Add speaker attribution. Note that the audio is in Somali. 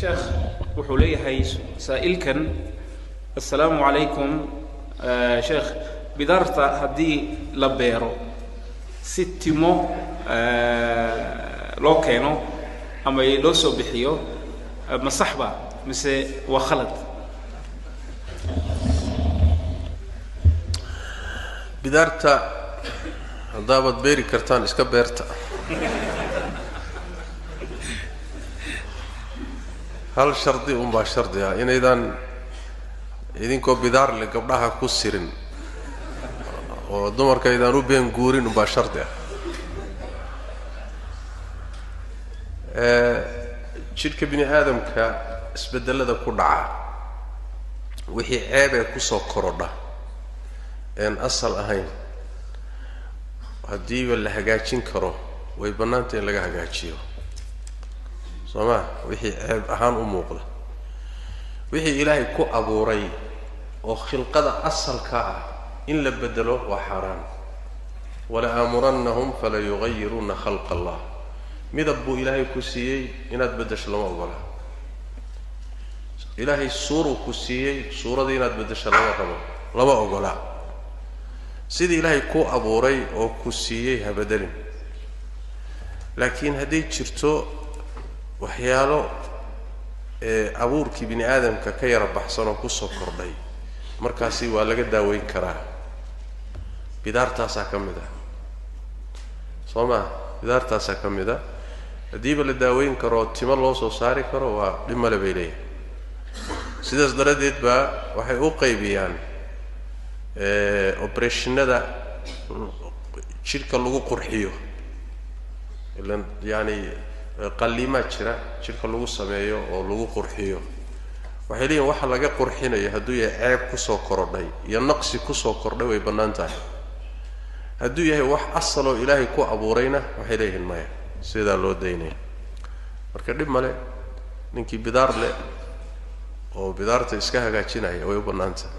Speaker 1: Sheekh, wuxuu leeyahay saa'ilkan: "Assalaamu calaykum sheekh, bidaarta haddii la beero si timo loo keeno ama loo soo bixiyo, ma saxba mise waa khalad?"
Speaker 2: Bidaarta haddaabaad beeri kartaan, iska beerta. Hal shardi unbaa shardi ah: inaydaan idinkoo bidaar le gabdhaha ku sirin oo dumarka aydaan u been guurin unbaa shardi ah. Jidhka bini aadamka isbedelada ku dhaca, wixii ceebee kusoo korodha een asal ahayn, haddiiba la hagaajin karo, way bannaanta in laga hagaajiyo. Soo ma? Wixii ceeb ahaan u muuqda, wixii Ilaahay ku abuuray oo khilqada asalka ah, in la bedelo waa xaaraan. Wala aamurannahum fala yugayiruna khalqa Allah. Midab buu Ilaahay ku siiyey, inaad beddesho lama ogola. Ilaahay suuruu ku siiyey, suuradii inaad beddesho lama rabo, lama ogola. Sidii Ilaahay ku abuuray oo ku siiyey ha bedelin. Laakiin hadday jirto waxyaalo abuurkii bini aadamka ka yara baxsan oo kusoo kordhay, markaasi waa laga daaweyn karaa. Bidaartaasaa ka mid ah. Soo maa? Bidaartaasaa ka mid a. Haddiiba la daaweyn karo, timo loo soo saari karo, waa dhib male bay leeyahay. Sidaas daraaddeed baa waxay u qaybiyaan obereshinada jidhka lagu qurxiyo. Ilan yaani qalliimaa jira jidhka lagu sameeyo oo lagu qurxiyo. Waxay leeyihin, waxa laga qurxinayo hadduu yahay ceeb kusoo korodhay iyo naqsi kusoo kordhay, way bannaan tahay. Hadduu yahay wax asaloo Ilaahay ku abuurayna, waxay leeyihiin maya, sidaa loo daynaya. Marka dhib male, ninkii bidaar leh oo bidaarta iska hagaajinaya way u bannaan tahay.